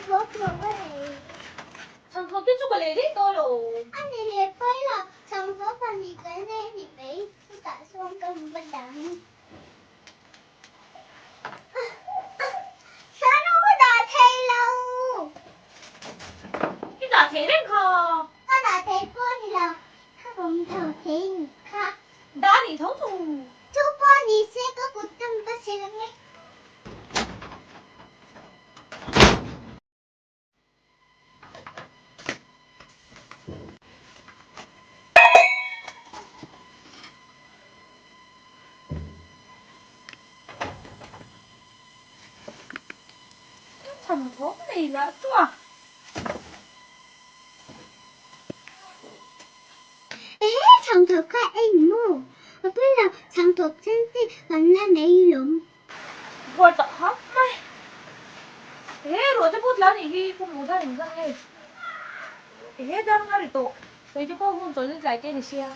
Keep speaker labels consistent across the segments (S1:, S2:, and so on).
S1: Changthawp maw ka lei?
S2: Changthawp te chu ka lei daih tawh lo.
S1: A ni leh pawi lo, changthawp a ni kan nei ni mai, chutah chuan ka va dang. Chuan ka dah thei lo.
S2: I dah thei reng kha.
S1: Ka dah thei pawh a ni lo, ka awm tho thei ni kha.
S2: Dah a nih tho tho.
S1: Chu pawh ni se ka kut tam ka sil ang e.
S2: Tham thawm nei lah chuah.
S1: Ehe chhangthawp kha eng maw? A pawi lo, chhangthawp chen te kan la nei lawm.
S2: Buar tak hap mai. Ehe ruah te pawh tla nih hi ka hmuh dan engzat nge. Ehe dar nga ri tawh. Kei te pawh hun chawlh ni tlai te ni sia.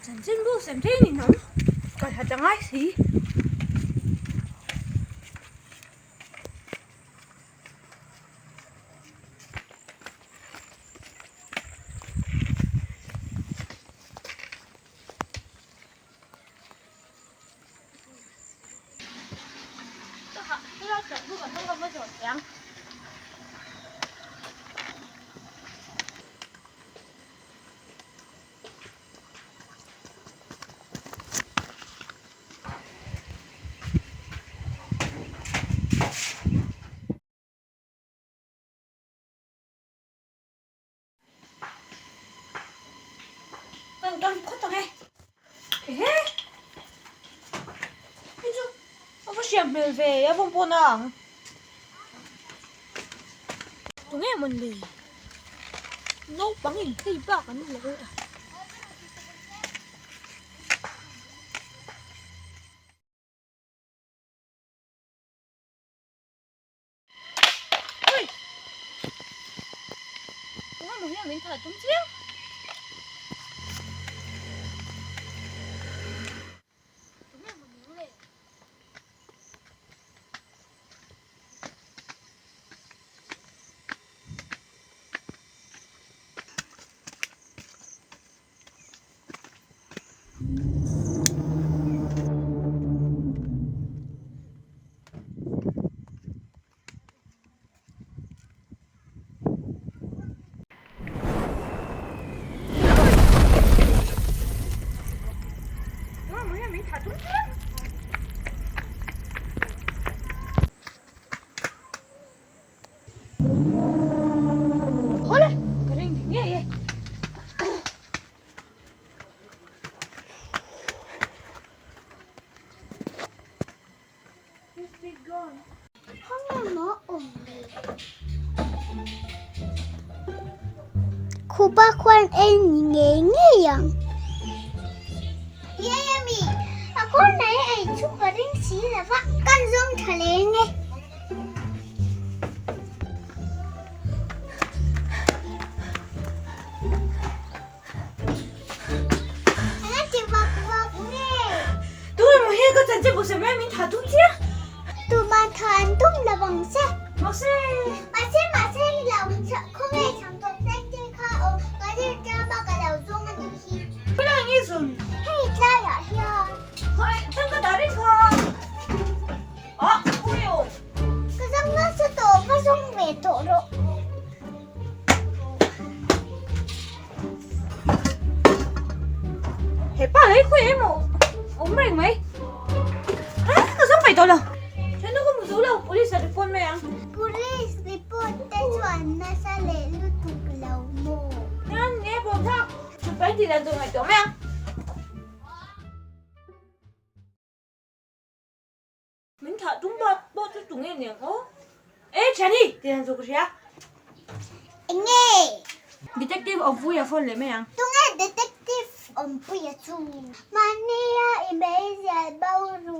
S2: Chanchinbu sem thei a ni hnam kal hat a ngai si. Kan kan khawt ang e. Ehe. Hei chu a va hriam hmel ve a vawm pawh na ang. Tunge mawn le? Naupang in hei bak an lo a. Ui! Tunga maw hian min thah tum chiang? Tunge maw ning le? Hawle ka ring dik ngei e.
S1: Khupa khuan ei ni ngei ngei ang. Yayami, a kawr nei ei chu ka ring si lo va, kan zawng tha leng e. Eng ti vak vak nge?
S2: Tu emaw hian ka chanchin bu sem lai min thah tum chiah.
S1: Tuman thah an tum lo vang che.
S2: Mahse.
S1: Mahse mahse ni lo, khawnge chhang tawp tlek te kha aw, ka zir tlama ka lo zawng a nih hi.
S2: Khawilai nge zun?
S1: Hei tlaiah hian.
S2: Khawi thang ka dah reng kha. Ah, khawnge aw.
S1: Ka zawng nasa tawh, va zawng ve tawh rawh.
S2: He pa lei khawi emaw awm reng mai. A ka zawng peih tawh lo. Then ka hmu zo lo, police a report mai ang.
S1: Police report te chuan nasa leh lutuk lo maw?
S2: Nan nge bawm thlak, chhupai tih dan tur ngaihtuah mai ang. Min thah tum bak pawh chu tunge niang aw? E Chani! Tih han chu ka hria.
S1: Enge?
S2: Detective Awmpuia phone leh mai ang.
S1: Tunge Detective Awmpuia chu? Mahnia i meizial bo ru.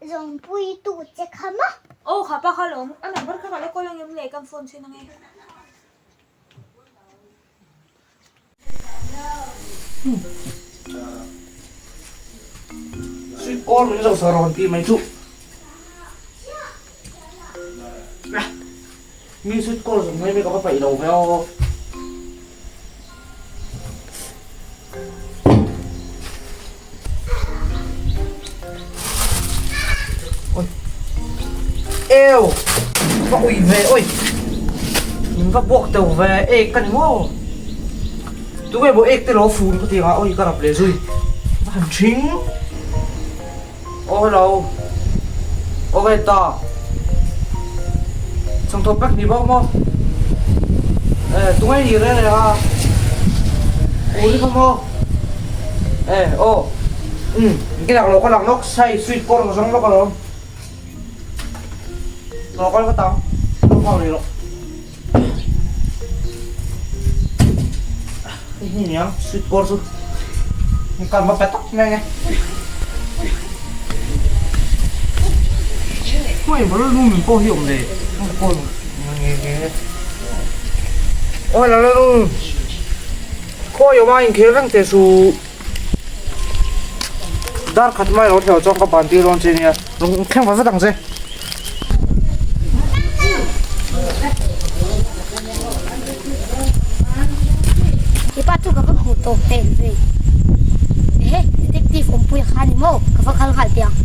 S1: Zawngpui tu che kha maw?
S2: Aw kha pa kha lawm, a number kha ka la call ang em le kan phone chhin ang e.
S3: Sweet corn min zo sa rawn tih mai chu. Mi sweet corn zawng mai mai ka va paih lo ve aw. Ôi. Eo. Va ui ve ôi. Min va buak teu ve ek ka ni maw. Tu nge maw ek te lo fun ka ti ang a oi ka rap leh zui. Va han thing. Aw hello. Ok ta. Chhangthawp pack ni bawk maw? Eh tungai ni reng reng a. Uri kha maw? Eh aw. Um ke lak lo ka lak lawk sai sweet corn ka zawng lawk alawm. Lo kal vat ang. Lo phak rih rawh. Hei hi nia sweet corn chu kan va pe tak mai nge. Khawi bul lu min pawh hi awm ve corn nge nge. Aw la la lu khawi awm a inkhel reng teh suh. Dar khat mai lo theuh chuan ka ban tir dawn che nia lung thleng vat vat ang che.
S1: Hepa chu ka va hmuh tawp tel ve. Ehe detective awmpui kha ni maw ka va kal nghal teh ang.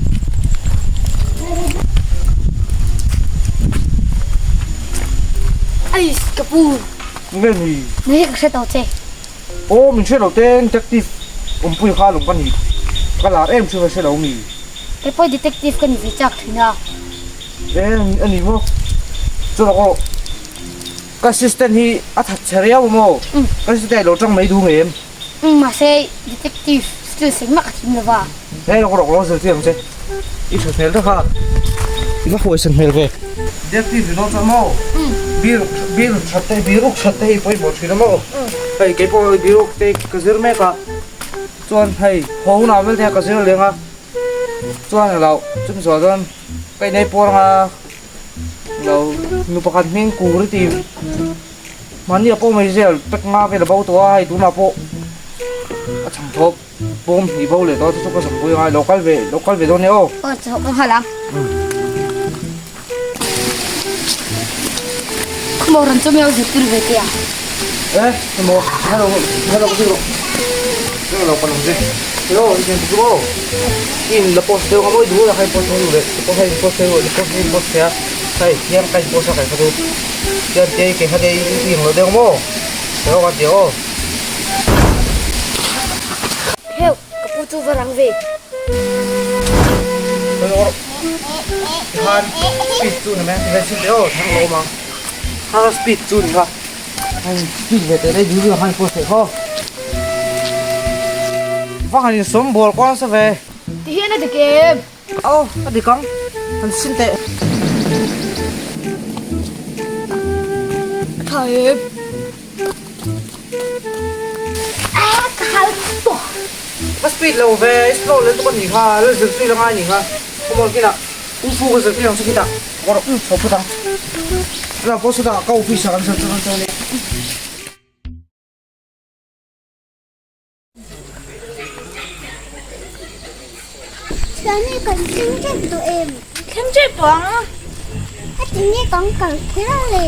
S1: Ai ka pu.
S3: Nge ni?
S1: Nge ka hre tawh che.
S3: Aw min hre lo te detective awmpui kha lawm ka ni ka lar em chu ka hre lo mi.
S1: Kei pawh detective ka ni ve chak thin a.
S3: E a ni maw chu lawk aw ka assistant hi a that che riau maw ka assistant lo tang mai duh ngei em.
S1: Umm mahse detective skills engmah ka thim lova.
S3: He lawk rawk lo zirtir ang che i tha hmel tak a i va huaisan hmel ve. Detective i dawn chuan maw bir bir that te biruk that te hi pawimawh thin a maw hei kei pawh biruk te ka zir mek a chuan hei haw hunah vel te ka zir leng a chuan alo chumi zawh chuan ka inei pawr anga lo nu pakhat hming kur i ti mahni ah pawh mai zel pack nga vel a bo tawh a hei tunah pawh a chhang thawp bawm hnih bo leh tawh a chu chu ka zawng pui angai lo kal ve lo kal ve dawn nia aw.
S1: Aw chho ka nghal ang. Khaw rawn chawm eo zirtir ve teh a.
S3: E emaw hello hello ka zir rawh hello ka lang che hello i thian chu aw in la post deuh nga mawi duh la khai post ho leh post hei post hei post hei post thei a hei hian ka in post a kai kha chu hian te ke kha te i eng lo deuh maw hello ka ti aw.
S1: Heu ka pu chu va rang ve.
S3: Khan speed chu ni mai ti ve sin te aw thang lo mang kha speed chu ni kha hei speed ve teh dei dul dul khan post theih khaw va han in sawm bawl kual nasa ve.
S2: Ti hian a dik em?
S3: Aw a dik ang han sin teh.
S2: A tha em?
S1: A ka hal tawh.
S3: Ka speed lo ve, i slow leh tuk a nih kha, la zir tui la ngai a nih kha. Come on kinah kung fu ka zir tui ang chu khitah ka rawh chho phawt ang. Tunah pawh sawtah ka office ah kan zir chuan chuan nia.
S1: Chuan kan thleng tep tawh em?
S2: Thleng tep tawh ang.
S1: A ti nge kan kal kher a le?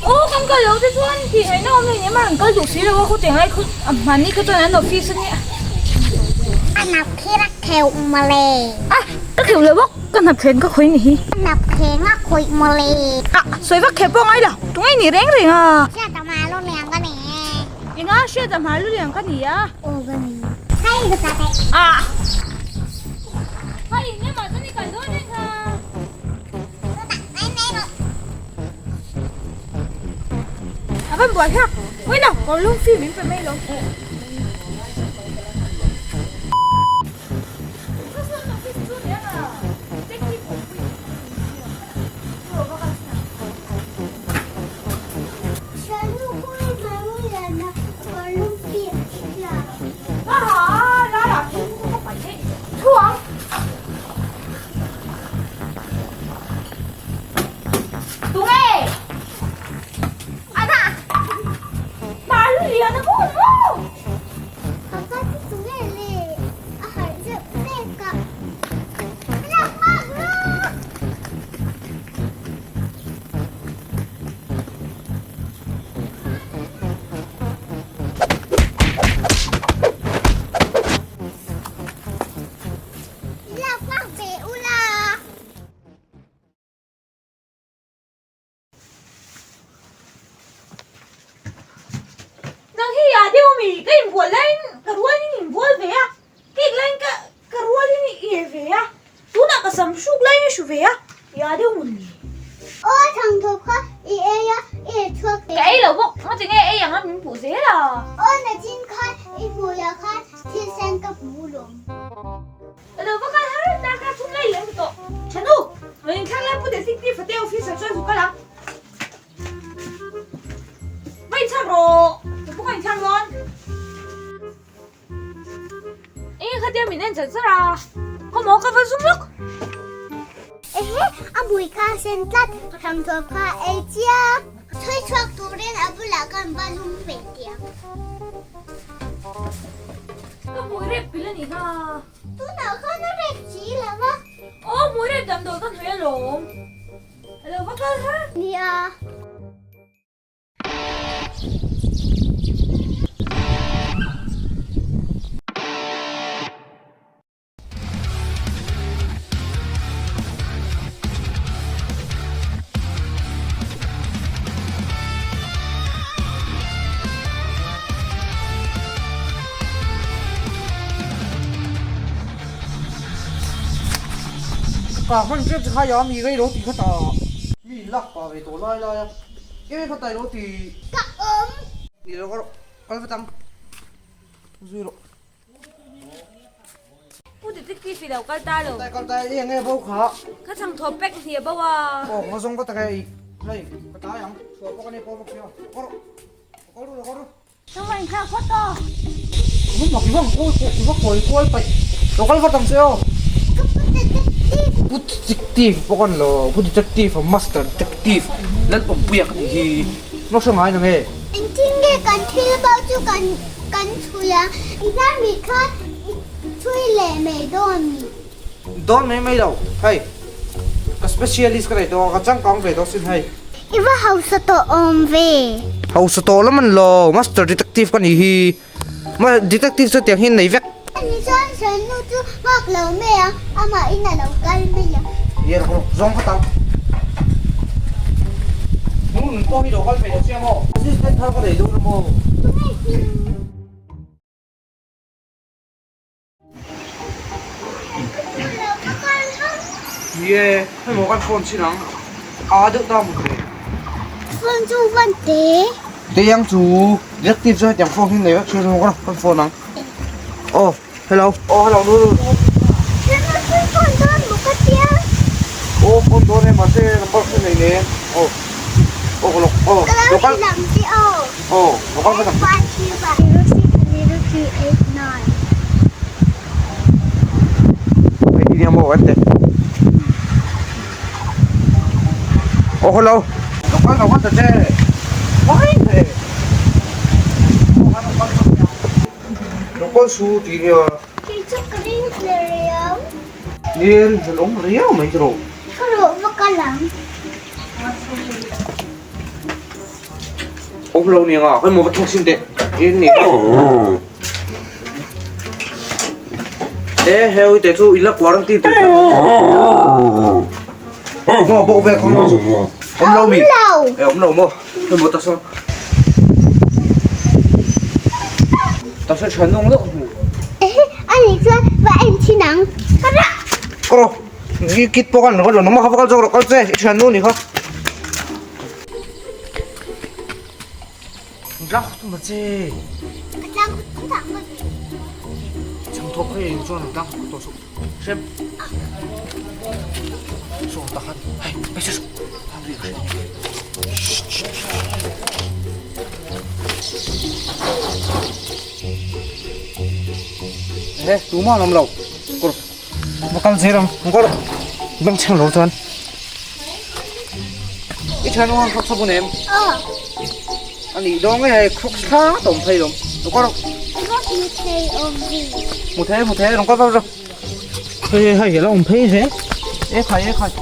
S2: Aw kan kal lo te chuan tih ngaihna awm lo nia an kal duh si lo a khawte ngai khaw a hmani kha chuan an office a nia.
S1: A nap kher a kheuh mawle.
S2: A ka kheuh lo bawk ka hnap thleng ka khawih ni hi.
S1: A nap thleng a khawih mawle.
S2: A sawi vak kher pawh ngai lo tunge ni reng reng a.
S1: Hriat a malo liang ka ni e.
S2: Enga hriat a hmar lu liang ka ni a.
S1: Aw ka ni. Hai ka ta te.
S2: A. Hai in lamah chuan i kal dawn reng kha.
S1: Mai mai rawh.
S2: A van buai hlak. Ui lo, kawr lung fi min pe mai lo. inbual laiin ka rualin in bual ve a, cake laiin ka ka rualin i e ve a, tunah ka sam hruk laiin i hru ve a, i â deuh mawn ni?
S4: Aw thangthawp kha i ei a, i ei chhuak
S2: Ka ei lo bawk, nga tinge ei ang a min puh zel a.
S4: Aw nachin khan i hmuiah khan thil sen ka hmu lawm.
S2: Ka lo va kal har darkar thum lai leh a ni tawh. Thanu, rawn inthlak lai Pu Detective Fate office ah chuan zu kal ang. Va inthlak rawh, ka pawh ka inthlak dawn. Eng khatia min en char char a, khawmaw ka va zum lawk.
S4: Ehe, a mui kha a sen tlat, thangthuam kha a ei chiang. Chhui chhuak turin a bulah kan va lum ve tiang.
S2: Ka hmui rep pil a nih kha.
S4: Tunah khan a rep si lo va.
S2: Aw hmui rep damdawi ka hnawih alawm. A lo va kal har.
S4: Nia.
S3: Ka hman ṭep chu khai a mi rei lo tih kha ta mi lak pah ve tawh lai lai a enge kha tai lo ti
S4: Ka awm.
S3: Ni lo ka kal vat ang zui rawh.
S2: Pu detective i lo kal ta lo.
S3: Tai kal ta e enge bo kha.
S2: Ka chhang thaw pack hnih a bo a.
S3: Aw ka zawng vat ang e hei ka tlai ang chhuah pawh ka nei pawh bawk sia kawr kawr ru kawr ru.
S1: Ka va inkhak phawt aw.
S3: I va mak i va kawi i va kawi kual paih lo kal vat ang che aw.
S4: Ka pu detective.
S3: Pu detective pawh ka ni lo pu detective a master detective Lalpawmpuia ka nih hi no hre ngai nang e.
S4: Engtin nge kan thil bo chu kan kan chhui a, i hnar mit kha i chhui leh mai dawn mi?
S3: Dawn mai mai lo, hei ka specialist ka nei tawh a, ka changkang ve tawh sin hei.
S4: I va hausa tawh awm ve.
S3: Hausa tawh lam an lo, master detective ka nih hi, ma detective chu tiang hi an nei vek.
S4: Ani chuan Sanu chu nghak lo mai a, amah in a lo kal mai a.
S3: Ye rawh zawng kha tang. Nung nun pawh hi lo kal ve lo sia maw? Assistant thar ka nei dawn a maw?
S4: Tunge hi?
S3: Ye, hei maw kan phone chin ang. Aa deuh ta maw le.
S4: Phone chu van te.
S3: Te yang chu detective chu hetiang phone hi nei vek thil maw kan phone ang. Oh, hello. Oh, hello nu nu.
S4: Hello, chu phone dawn maw ka tia.
S3: Oh, phone dawn e mahse number kha nei ne. Oh. Oh, ka lo oh.
S4: Ka lo hrilh ang che aw.
S3: Oh, lo kal vat ang.
S4: 0603 89.
S3: Hei hi nia maw an teh. Oh hello. Lo kal lo vat ta che. Vai ve. Lo kal su ti nia.
S4: Kei chu ka ring hle riau.
S3: Nia ring hlel awm riau mai chu ro.
S4: Ka rawh va kal ang.
S3: Awm lo ni anga, hei maw va thleng sin teh. In ni. E heu te chu ila quarantine tur. Mo bo ve khong chu. Awm lo mi. E awm lo mo. Hei maw ta sawn. Ta sawn than nung deuh hmu.
S4: Ani chuan va en thin ang.
S3: Kawr. Ni kit pawh kan lo nangmah kha va kal zawk rawh kal che i thiannu ni kha. Tlang khawt ma che.
S4: Ka tlang khawt khawt ah maw.
S3: Chang thawk hei chuan tlang khawt tawh suh. Hrem. Saw ta khan. Hei, hei sa. He, tu ma lam lo. Kor. Va kal zel ang, kawr beng chheng lo chuan. I thian uang khawk sabun em?
S4: Aw.
S3: A nih dawng nge hei khawk thla ta awm phei lawm. Lo kawr.
S4: Ka hmu thei awm vi.
S3: Hmu thei hmu thei rawn kal vak rawh. Hei hei hei la awm phei zel. E khai e khai.